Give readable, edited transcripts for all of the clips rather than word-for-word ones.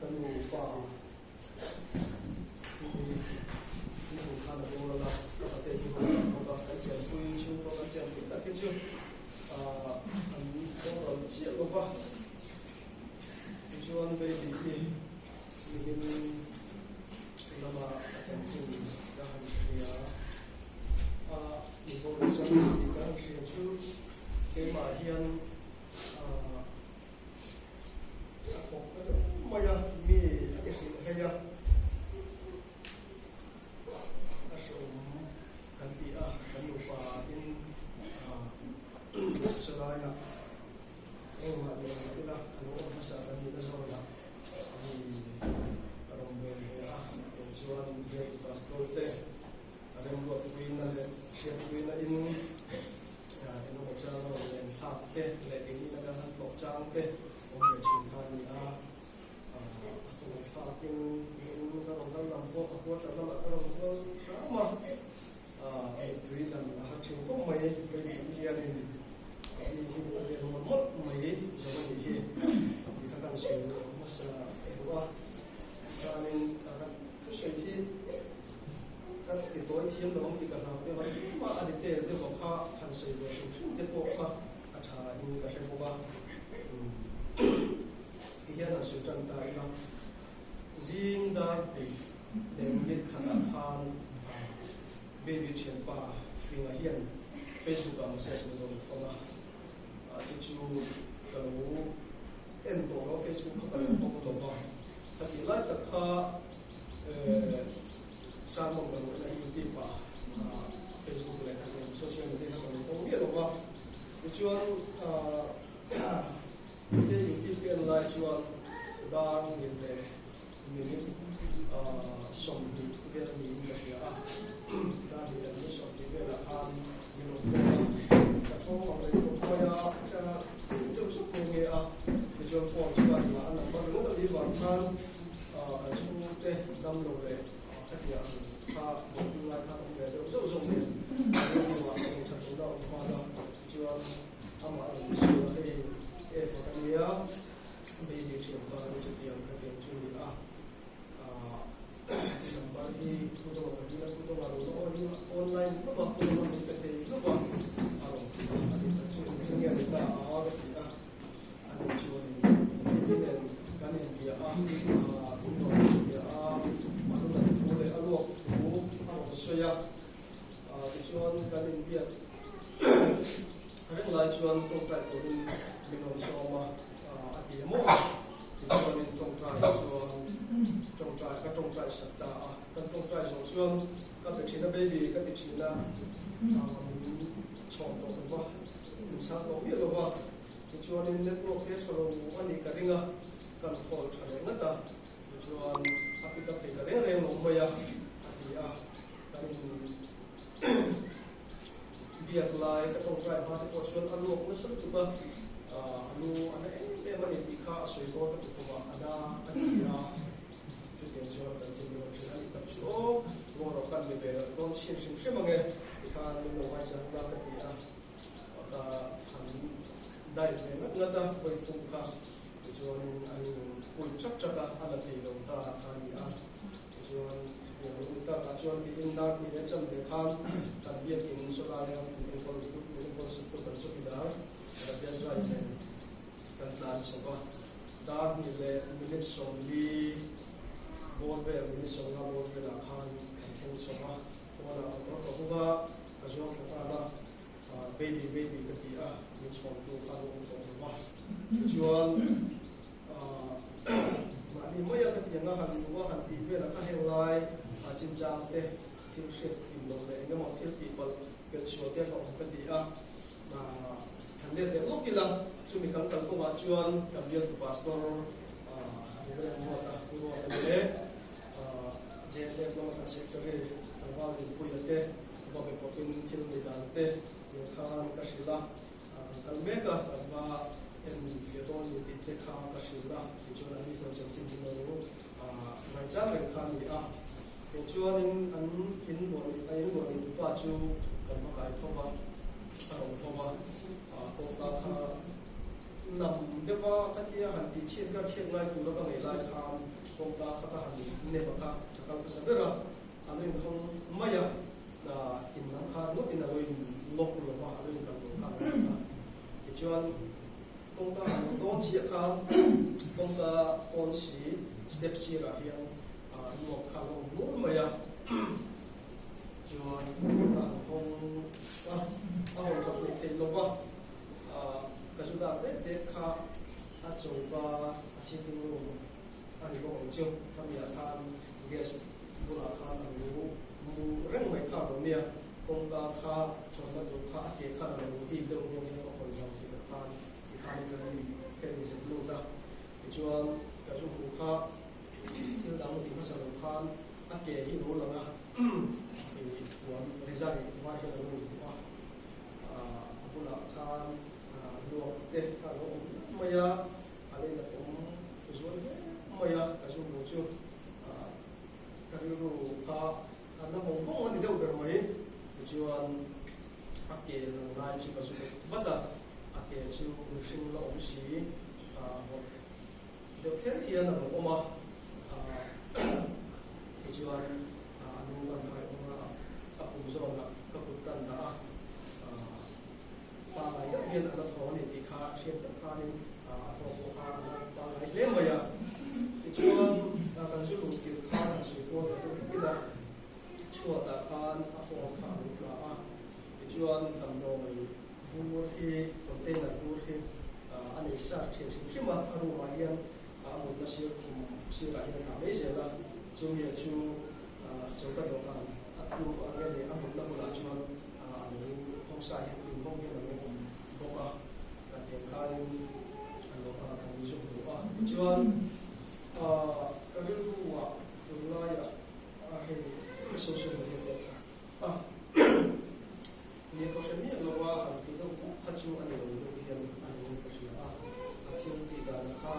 Ka nu pa hi min hmuh khan a boral a, ka pate hi hman tak bawk a, kan chenpui chhungkaw kan chenpui tak hi chu an boral chiah lo va. Tichuan baby hi nimin lama a chanchin ka han hria a, mi boral san tih ka han hria chu keimah hian A thawk ta deuh mai a, mi a ti hrilh hei a, a hreawm kan ti a, kan nupa in salaiah engmah ni lo ila a lo awm hmasa kan nihna zawnah mi a rawn bel ve a, kei chuan biak pastor te a remruatpuina leh hriatpuina in Engemaw chang a rawn len thlak te leh keini laka han tlawh chang te awm ve thin kha a ni a. A khawngawih thlakin in ka rawn kal lam pawh a quarter lamah ka rawn kal hram a, mittui dan a har thin khawp mai. Baby hianin a mi hi a len mawlh mawlh mai zo a nih hi tih kha kan sawi hmasa duh a. Chuanin ka thusawi hi Ka ti tawi thiam lo ang tih ka hlau deuh a, tumah a detail deuh ang kha han sawi ve hrim hrim te pawh kha a tha in ka hre bawk a. Ti hian han sawi tan ta ila, zing dar hnih leh minute khatah khan baby thianpa Finga hian Facebook ah message min rawn thawn a, chu chu ka lo en tawh lo, Facebook kha ka lo hmang lo va, ka tih lai tak kha Sermon ka luhna YouTube ah Facebook leh kan social media kha ka lo hmang miah lo va. Tichuan he YouTube ka en lai chuan dar hnih leh minute 20 vel a niin ka hria a. Dar hnih leh minute 20 velah khan min rawn call a, ka thawng ang reng khawp mai a, ka deuh zuk nghe nghe a. Tichuan phone chu ka han la a, number ringawt a nih vang khan Kan chhungte dam lo leh khatiang kha buaipui ngai khan awm ve deuh zauh zauh nen rilru ah ka inthat lohna a awm nghal a, tichuan amah a rawn misual a, hei Eva ka nia, baby thianpa ni chutiang khatiang chu ni a, number hi Pu Dawng ka dil a, Pu Dawnga lo la online hlauh a, Pu Dawnga min pe thei hlauh a, a rawn ti a, a ni tak chu engthil nge a ni ta a ka ti a. A nih chuanin Lily nen kan inbia a, in rawn inbia a, a lu lam thu leh a luak thu a rawn sawi a, tichuan kan inbiak reng lai chuan tawngtai turin min rawn sawm a, a ti emaw tichuanin tawngtai chuan tawngtai ka tawngtai sak ta a, kan tawngtai zawh chuan ka pe thin a baby ka ti thin a, min chhawm tawh lo va, min chhang tawh miah lo va. Tichuanin network hi a tha lo a nih ka ring a, kan call tha leh ngat a, tichuan a pick up thei ta reng reng lo mai a, a ti a, kan in biak lai ka tawngtai hma te pawh chuan a luak nasa lutuk a, a lu a na em em a ni tih kha a sawi dawn ka ti khawp a, a na a ti a, chutiang chuan chanchin min rawn hrilh a nih tak chu aw, ngaw rawh kan ni ve dawn chhin hrim hrim ang e, tikhan min lo ngaihchang ula ka ti a. Ka han dial ve ngat ngat a, vawi thum kha tichuanin an pui chak chak a, a la thei lo ta kha a ni a. Tichuan tiang lo ni takah chuan tiin dar hnih leh chan ve khan kan biakin sawlaia min enkawl lutuk, min enkawl sak tu kan chawkidar Rajesh Rai nen kan tlan chho a. Dar hnih leh minute 40 bawr vel, minute 50 bawr velah khan kan thleng chho a. Pawnah motor ka hung a, ka zuang thla nghal a. Baby baby ka ti a, min chhawmtu kha an awm tawh lo va. Tichuan mahni maia ka ti anga han duh a, han tih velah kha heng lai chinchang te thil hriat kim loh leh eng emaw thil tih palh pelh sual te hlauh ka ti a. Han let leh lawk ila, chumi kan kal kawngah chuan kan bialtu pastor Reverend Ruata, Pu Ruata leh. hrilh a, kan kal mek a, kan va en fiah dawn ni tih te kha ka hrilh a, tichuan an ni pawhin chanchin hi lo ngaichang reng kha a ni a. Tichuanin an in luah a in luah nei tupa chu kan va kai tho va, a rawn tho va, kawngka kha nam deuh a ka tia han tih chhiat ka chhiat ngai tura ka ngaih lai khan kawngka kha ka han nem a kha ka kal hmasa ber a, a lo inhawng mai a. In lam kha ngawtin a lo in lock lo va, a lo in kal lo kha a lo ni a. Tichuan kawngka han awm dawn chiah khan kawngka pawn si step sirah hian nuam kha a lo awm nual mai a. Chuan kawngka han hawng a, a hawn tha hleih theih lo va, ka zu dak dek dek kha a choka a sitting room a ni bawk ang chu. Khamiah khan gas bulah khan a lo mu reng mai kha a lo nia, kawngka kha chawlhna tur kha a ke khan a lo dip deuh nghe nghe a hawn zau theih loh khan tikhanin ka rin ka inzep lut a, tichuan ka zu hmuh kha thil dang ti hmasa lo khan a ke hi lo lang a, ih puan rizai var hian a lo inhmuh a, a bulah khan luak te kha a lo awm mai a, a lei a awm zual hle mai a, ka zu hmuh chu. Ka rilru kha a na vawng vawng a ni deuh ber mai. Tichuan a ke lang lai chu ka zu bet vat a, a ke chu mihring la awm si vawt deuh thler hian a lo awm a. Tichuan a lu kan hai awm a, a pum zawnah ka kut kan dah a, pangngai deuh hian a la thaw a ni tih kha hriat deuh khanin a thaw pawh kha a la pangngai hle mai a. Tichuan kan zu luh tirh khan an sawi kual ta deuh hlek ila, chhuatah khan a phone kha a lo tla a. Tichuan damdawi bur hi, container bur hi a nei sa thin hrim hrim a, a room ah hian a mutna sir khum sirah hian a dah mai zel a. Chumi chu choka dawhkan a tu ang nge leh a mutna bulah chuan a lo khawngsa hian inhawng hian a lo awm bawk a, kan tiang khanin a lo kan zu hmu a. Tichuan ka rilruah tunlaiah hei social media te a chak a, ni ka hre miah lo a, han ti deuh pawh kha chu a ni lo deuh hian a ni ka hria a, a thil tih dan kha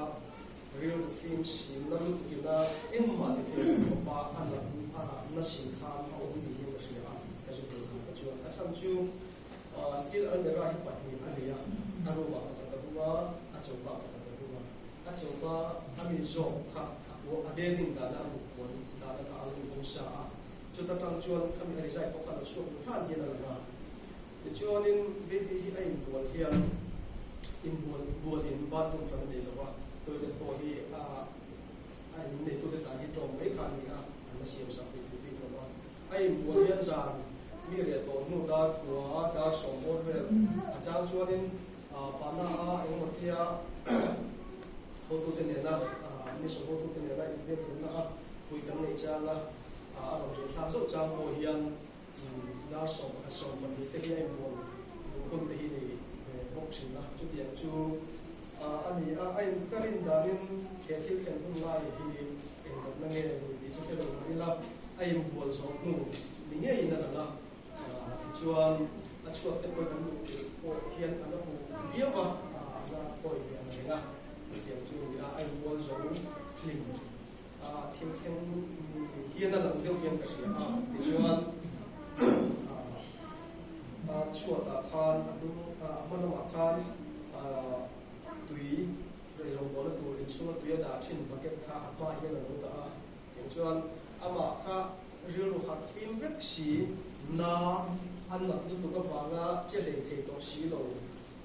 rilru fim sim na lutuk ina engmah ti thei lo khawpa a nat a na si khan a awm ni hian ka hria a, ka zu hmu dan kha chuan a chhan chu Steel almirah hi pahnih a nei a, a room ah pakhat a hung a, a choka ah pakhat a hung a. A choka a mi zawk kha a puah a bedding dahna a mut puan dahna kha a lo inhawng sa a, chuta tang chuan khami a rizai pawh kha a lo chhuak hnu hlan hian a lang a. Tichuanin baby hi a inbual hian inbual bual in bathroom hran a nei lo va, toilet pawh hi a a in neitute tan hi tlawm mai kha a ni a, an la siam sak thei bik lo va. A inbual hian zan mi reh tawh hnu dar kua dar 90 vel a chang chuanin pahna a engemaw tia hotute nena mission hotute nena inbiak tumna a pui kan neih chang a, a rawn riah thlak zauh chang pawh hian dar 11 12 te hi a inbual duh hun te hi nei ve bawk thin a, chutiang chu a ni a, a in ka rin danin he thil thlen hun lai hi engdawtna nge ni tih chu hre lo mah ila a inbual zawh hnu ni ngeiin a lang a, tichuan a chhuat te pawhin an luh tirh pawh hian a la hmu viau a, a la pawi ve ang reng a, chutiang chu a ni a, a inbual zo hlim a thil thleng hian a lang deuh hian ka hria a, tichuan a chhuatah khan a hnung a hma lamah khan tui Reilomuahna tur inchhunga tui a dah thin bucket kha a hma hian a lo dah a, tiang chuan amah kha rilru harh fim vek si na a nat lutuk avanga che hlei thei tawh si lo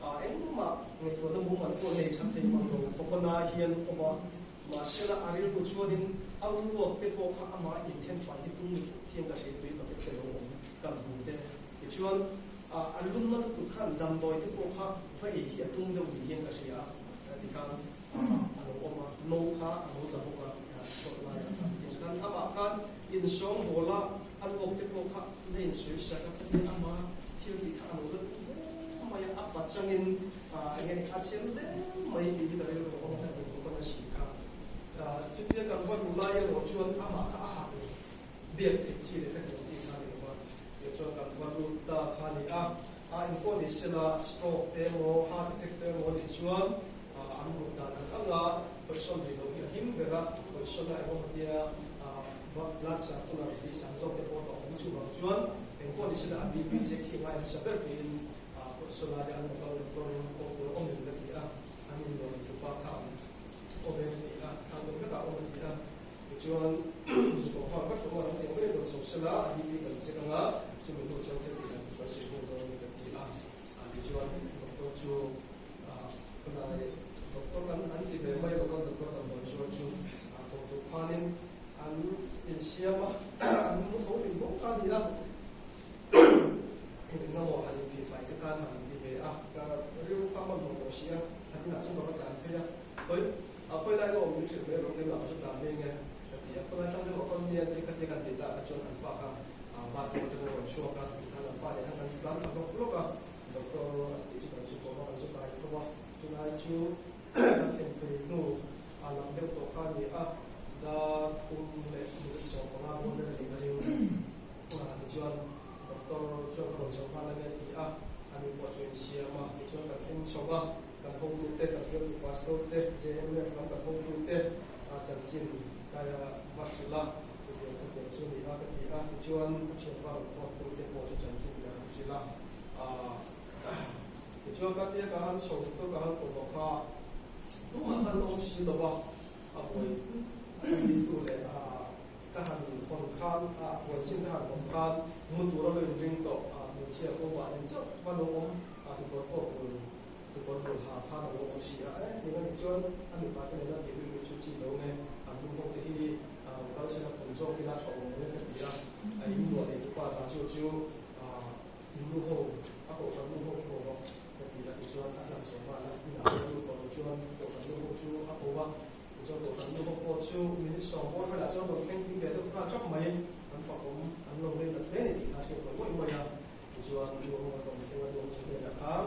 a, engmah ngaihtuahna mumal pawh nei tha thei mang lo khawp a na hian awm a, mahsela a rilru chuanin a uak te pawh kha amah inthen fai hi tum ni fuk thiam ka hre tui bucket te lo awm kan hmu te tichuan a lunna lutuk khan damdawi te pawh kha va ei hi a tum deuh ni hian ka hria a. Ti khan a lo awm a, no kha a lo tla bawk a, chhuat laiah khan tiang khan amah khan insawng hawl a, a luak te pawh kha la insawi sak a, khatia ama thil tih kha a lo la tum hle mai a, a pachangin eng nge ni a chen hle mai tih hi ka rilru a awm a, khatia bawk a na si kha. Chutia kan va luh lai erawh chuan amah kha a hak lo, biak theih chi leh khatiang chi kha a ni lo va, tichuan kan va lut ta kha a ni a. Engpawh ni sela stroke te emaw heart attack te emaw nih chuan an hmuh dan ang anga hawisawn rih loh hi a him ber a, hawisawn a emaw tia blood circular hi sang zawk te pawh a awm chuvang chuan engpawh ni sela a BP check hi ngai hmasa ber tiin hawisawn laia an local doctor in pawh tur awm in ka ti a, an inlawn tupa kha an awm e ka ti a, thlang deuh hlekah awm a ti a. Tichuan, zuk awm nghal vat tawh a, ram tiang vel rawn chho sela, a BP kan check anga, chumi hnu chuan thil tih dan tur kan sawi hung dawn a ni ka ti a. Tichuan, doctor chu khawlai doctor an an ti ve mai, local doctor damdawi zuar chu ko tur khanin an insiam a, an mu tho min bawk kha a ni a. Eng eng emaw han inphihfai te khan han inti ve a, ka rilru kha a hmanhmawh tawh si a, an inah chuan ka va tlan phei a, khawi A khawi lai ka awm min hrilh mai rawh keimah ka chu tlan mai nge ka ti a, khawlai thlang deuh a kal nia tih khatia kan tih tak ah chuan an pa kha bathroom atanga rawn chhuak a, tikhan an pa leh khan kan tlan thla hlawk hlawk a, doctor an tih chu kan chu pawh a kan zu kai tho a, chulai chu kan thlen phei hnu a lam deuh tawh kha a ni a, dar thum leh minute 15 bawr vel a nih ka ring a, tichuan doctor chuan ka rawn chho nghal ange a ti a, ani pawh chu a insiam a, tichuan kan thleng chho a. Kan hotute, kan bialtu pastor te, JMF lam kan hotute chanchin kaia va hrilh a, chutiang khatiang chu a ni a ka ti a. Tichuan a thianpa rawn phone tu te pawh chu chanchin ka han hrilh a. Tichuan ka tia ka han chho tur ka han kawh bawk kha tumah khan awm si lo va, a buai tu leh ka han hawn khan a puan sin ka han hawn khan mu tura lo inring tawh hmeichhia pawh mahni chauh va lo awm a kekawr pawh bul kekawr bul ha khan a lo awm si a, e eng a nih chuan a mipa te nena tih rilru chu chi lo nge an nu ho te hi rawn kal sela pun zawk ila tha awm ang e ka ti a, a in luah nei tupa Raju chu in nu ho a kohhran nu ho hi ko rawh ka ti a tichuan a tlan chho nghal a, inah a lut tawh lo chuan kohhran nu ho chu a ko a. Tichuan Kohhran nu ho pawh chu minute sawm bawr velah chuan rawn thleng kim ve deuh nghal thap mai, an fakawm an lo rei ta hle a ni tih kha a hriat ngawih ngawih mai a. Tichuan nu ho an rawn thleng a, nu ho hnenah khan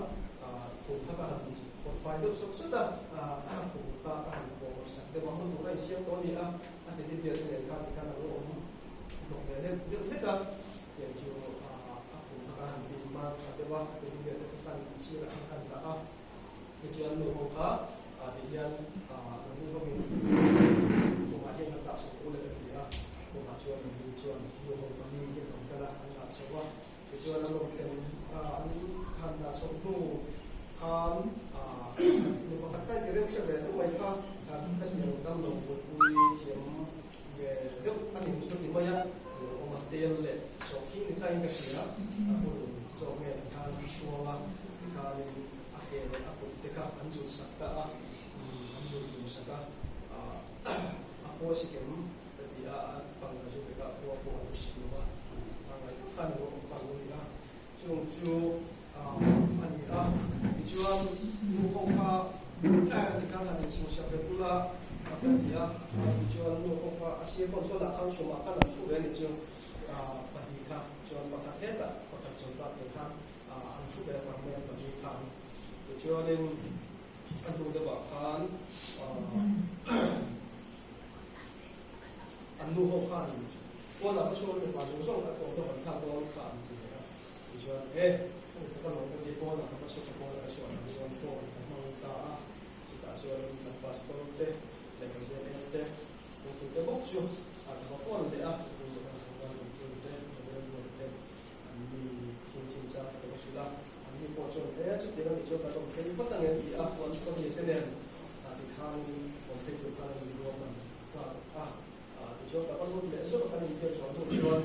khum kha ka han pawt fai deuh sawt sawt a, khum kha ka han pawh sak deuh a, hmun tur a insiam tawh a ni a, a tete bial te nen khan tikhan a lo awm hnawk ve deuh deuh hlek a, tiang chu a khum kha ka han ti mar tha deuh a, a tete bial te kha chuan an sirah khan ka han dah a. Tichuan nu ho kha ti hian nangni hovin khumah hian kan dah chho u le ka ti a, khumah chuan nangni chuan nu ho pali hian an kal a, an dah chho a. Tichuan an rawn thlen an han dah chhoh hnu khan nu pakhat kha inti rem hre ve deuh mai kha ka ti ang dam lo mutpui thiam ve deuh a ni chu ka ti mai a, lo awm a tel leh sawhthing ni tain ka hria, a hun zawk nge tikhan a chhuang a, tikhanin a ke leh a kut te kha an zut sak ta a, an zut dun sak a, a paw si kem ka ti a, a pang ka zu pek a, a paw pawh a lu si lo a, pangngai tak khan a lo awm pang a ni a, chung chu a ni a, tichuan nu ho kha tikhan han inchhingsak ve bula ka ti a, tichuan nu ho kha a sir pawn sawn ah khan chhumah khan an thu ve a ni chu, pahnih kha chuan pakhat hetah pakhat chawlhah tih khan an thu ve avang mai a pahnih khan tichuanin a hnu deuhah khan an nu ho khan pawnah ka chhuak mipa zawng zawng a thawmhnaw kan thlak dawn kha an ti leh a tichuan e ani tak alawm ka ti pawnah ka va chhuak a pawnah ka chhuah hlan chuan phone ka hmang ta a chutah chuan kan pastor te leh kan zm te hotute bawk chu ka va phone leh a te te An ni thil chinchang ka lo hrilh a, an ni pawh chuan he chutiang a nih chuan kan awm phei vat ang em ti a, an family te nen tikhan awm phei tur khan an inruam an nghal a. Tichuan ka va lut leh zawk a, kan inbiak zawh hnu chuan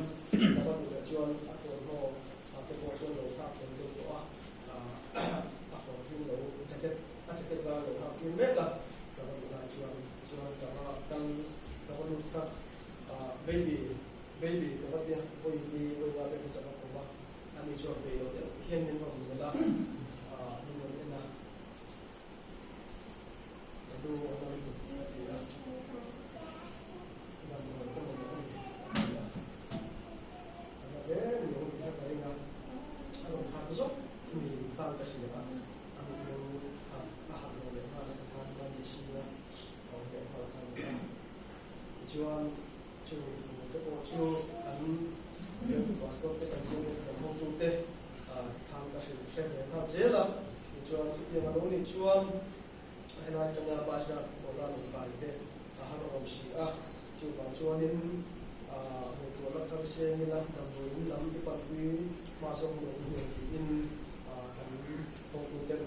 ka va luh leh chuan a thawmhnaw te pawh chuan lo thlak fel deuh tawh a, a kawr hlim lo jacket a jacket var a lo hak tir mek a, ka va luh lai chuan tichuan ka va kal ka va lut kha baby Baby ka va tia, vawi hi vawi nga vel hi ka va kawm a, ani chuan bei lo deuh hian min rawn melh a, min rawn en a, ka lu a na lutuk a ti a, damdawi ka mamawh a ni a ti a, a na hle ni ang tih kha ka ring a, a rawn harh zawk ni khan ka hria a, a mitmeng kha a harh lo leh nghal a ti khan ka ni chhing a, a awm leh nghal kha a ni a, tichuan. Chung te pawh chu an bialtu pastor te kan zir leh kan hotute Tikhan ka hrilh hre ve nghal zel a. Tichuan chutiang a lo nih chuan helai atanga Bajra Bawla lo kai te a han awm si a. Chuvang chuanin ngaihtuahna thar seng ila damdawiin lam i panpui hma zawk lo hmuh tiin kan hotuten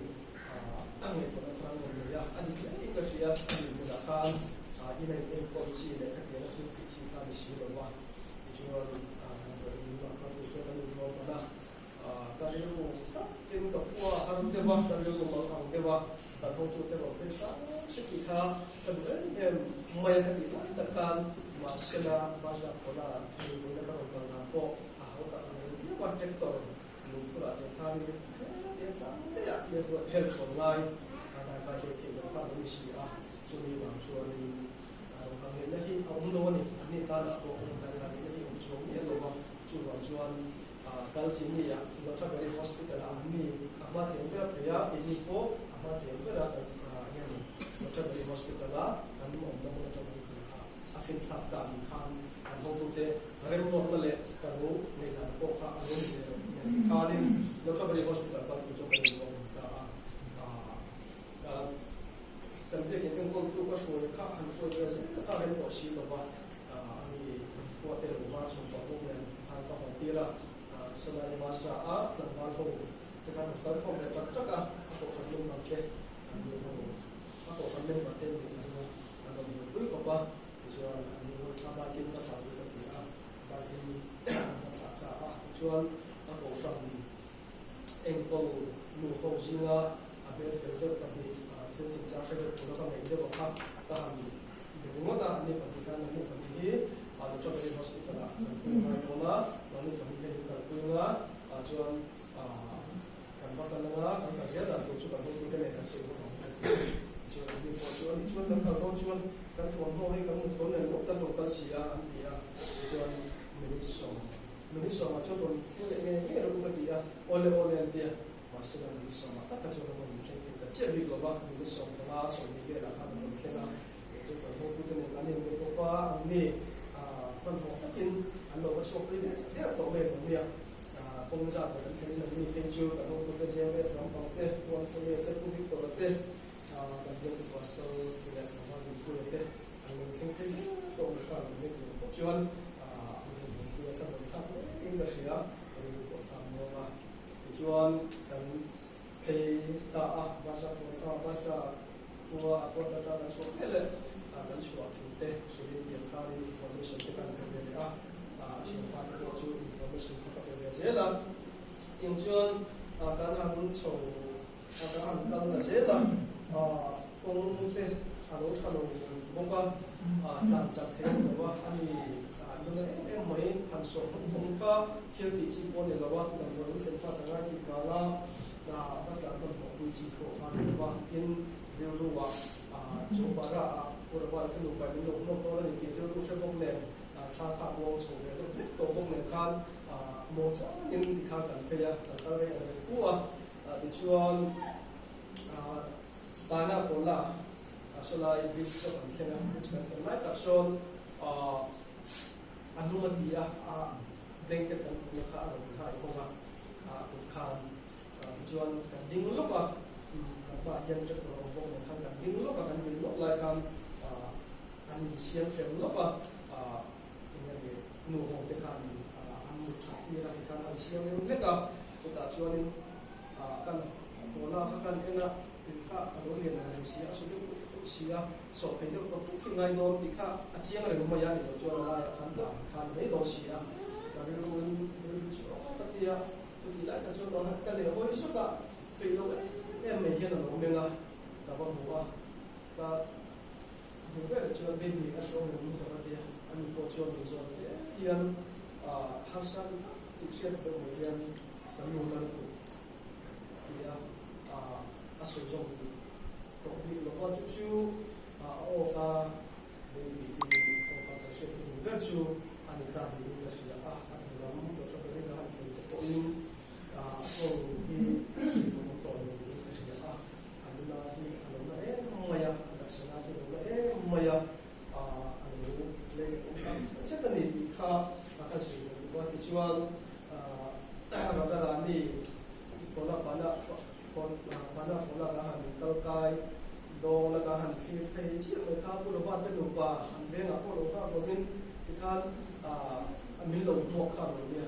ngaihtuahna thar an rawn nei a. A dik hle in ka hria, a nih hmunah khan ina in enkawl chi leh khatianga thil tih chi kha a ni si lo va. Tichuan damdawiin lam kal tur chuan kan inrual hman a. Ka rilru takin ka khua a har deuh a, ka rilru mang ang deuh a, kan hotute rawn phei hram hre tih kha ka duh em em mai a ka tih lai tak khan mahsela Bajra Khawla nunpuina ka rawn kal dan pawh a hau tak ang reng viau a, tractor lungphulah tiang khanin hetiang tlang daihah hian ruat her chhawn lai a darkai hlei theih loh kha a lo ni si a, chumi vang chuanin rawn kal ngeihna hi a awm lo a ni, anni tanah pawh rawn kal ngeihna hi a awm chuang miah lo a, chuvang chuan Kal chin ni ah Lothabari Hospital ah an mi a hma thiam ber a phei a, keini pawh a hma thiam ber a kan nge ni Lothabari Hospital a kan awmna hmun atang kan kal kha a finthlak ta ang khan an hotute remruatna leh ka lo ngaihdan pawh kha a lo ni ve lo nen tikhanin Lothabari Hospital kal tur chuan kan inruahman ta a. Kan biakin enkawltu ka hruai kha han hruai ve zel kha rem tawh si lo va. Ani khua te lo var chho tawh bawk nen khan ka hawn tir a, Salai Master a tlangval ho te khan an kal khawm leh tak tak a, a kohhran member te an ni ho, a kohhran member te nih a ring a, an rawn buaipui khawp a, tichuan an ni ho kha bike in ka thlah duh ka ti a, bike in ka thlah ta a, tichuan a kohhran enkawl nu ho zinga a hmel fel deuh pahnih thil chinchang hre deuh tura ka ngaih deuh a kha ka han be ringawt a, ani pahnih khan ani pahnih hi Lotobari Hospital ah kalpui a ngai dawn a, mahni pahnih hian in kalpui anga chuan kan va kal anga kan kal zel dan tur chu kan hotute nen kan sawi bawk ang a ti a, tichuan anni pawh chu ani chuan kan kal dawn chuan kan thuamhnaw hi kan mut dawn nen ngawt kan rawn kal si a an ti a, tichuan minute sawm Minute sawmah chuan rawn thleng leh ngei ngei rawh u ka ti a, awle awle an ti a, mahse la minute sawmah tak kha chuan an rawn thleng thei ta chiah bik lo va, minute 15 20 velah khan an rawn thleng a, kei chu kan hotute nen kan inbe bawk a, an ni hmanhmawh takin an lo va chhuak pui der der tawh mai ang nia, kawng zat leh kan thlen in an ni phei chu kan hotute zeng leh lampang te, Pu Anthony te, Pu Victor-a te, kan bialtu Pastor leh Tlangval Dinpuia te an lo thleng phei der tawh mai kha an lo tih pawh chuan a thla thlak maiin ka hria, ka rilru pawh a thlak nuam a. Tichuan kan phei ta a, bus a phur kha bus a khua a kawt atang kan chhuah miah leh kan chhuah thu te hrilhin tiang khanin information te kan pe ve leh a, a thianpa te pawh chu information kha ka pe ve zel a. Tiang chuan kan han chho a, kan han kal ta zel a, kawng te a lo tha lo bawk a, tlan chak thei a ni lo a, a ni nula em em mai han sawh hlawm hlawm kha thil tih chi pawh a ni lo a, damdawi in thlen kha ka ngai tih kal a, va tlan hman hlawh pui chi pawh kha a ni lo a, tin rilru ah chawpara ah Puraval ka nupa in min lo hnawk dawn a ni tih rilru hre bawk nen thla kha a muang chho ve deuh hlek tawh bawk nen khan maw changin tikhan kan phei a, kan kal rei ang reng fu a. Tichuan Tana Kola sawlai bridge chu kan thleng a, bridge kan thlen lai tak sawn a lum a ti a, a blanket kan putna kha a rawn hai bawk a, a kut khan tichuan kan ding lawk a, kan hmaah hian tractor a awm bawk nen khan kan ding lawk a, kan ding lawk lai khan an insiam fel lawk a, eng nge nu ho te khan an mut that tir a tikhan an siam rem hlek a, chutah chuanin kan tawna kha kan en a, tui kha a lo lian ang reng si a, a su deuh deuh deuh si a, sawh phei deuh tawp tawp hi ngai dawn tih kha a chiang reng mai a, ni lo chuan a laiah khan dan khan mai dawn si a, ka rilruin rilru chu aw ka ti a, chutih lai tak chuan ka leh hawi zawk a, peih lo em em mai hian a lo meng a, ka va hmu a, ka. Duh ber chuan baby a hrawng reng ka va ti a, ani pawh chuan min zawn te hian harsa ti tak tih hriat deuh mai hian kan nu la lutuk ti a, a sawi zawng tawh bik lo a, chu chu a aw ka baby tih aw ka ka hriat duh ber chu ani ta niin ka hria a, a hnu lam doctor Belinda han thlen te pawhin a tawng hi sawi tur awm tawh lo niin ka hria a. A nula hi a lo na em mai a, a taksa na hi a lo na em mai a, a lo lei awm tak zet a ni tih kha a ka zui lo duh a. Tichuan, Radharani. te nupa an vengah pawh lo nghak lovin tikhan min lo hmuak kha lo nia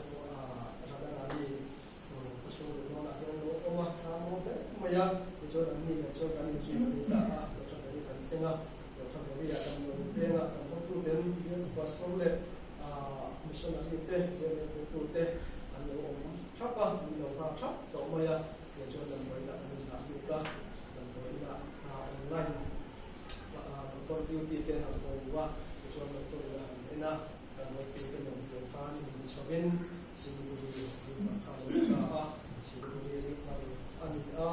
Radharani khawchhung luh dawnah hian lo awm a, thla maw hle mai a, tichuan an ni nen chuan kan inzui pui ta a, Lothaberi kan thleng a, Lothaberi-ah damdawi pengah kan hotuten bialtu pastor leh missionary te, zirlai hotute an lo awm thap a, min lo nghak thap tawh mai a, tichuan damdawiinah kan indah lut a, damdawiinah online doctor duty te an han ko a, tichuan doctor in a han en a. Kan hotute lawm tur khan in chhovin Siliguri River kha a lo ta a, Siliguri River a ni a,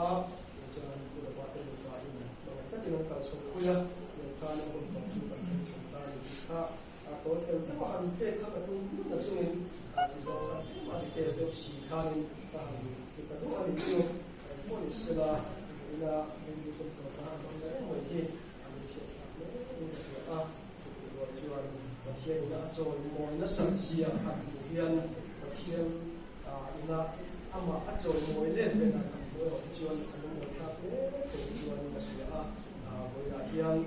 tichuan Pu Lova te nupa in hmangaih takin an kal chho pui a, tiang khan a hun tawp chu kan thleng chho ta a ni tih kha a tawi fel deuh a, han pek kha ka tum viau na chungin a ti zawng kha tlem a detail deuh si khanin ka han ti ta duah a ni chu, engpawh ni sela ina rilru tum tawp a han hmang ta reng mai hi a lo chhiat thlak hle in ka hria a. Chutih rual chuan Pathian ina a chawi mawi nasat zia han hmuh hian Pathian ina amah a chawi mawi let ve dan han hmuh erawh hi chuan a lungawih thlak hle thei chuan ka hria a. Vawiinah hian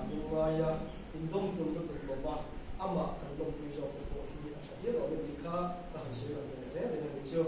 lungngaia indawmhmun lutuk lova amah kan lawmpui zawk te pawh hi a tha hial awm e tih kha ka han sawi lang ve leh reng reng a ni chu.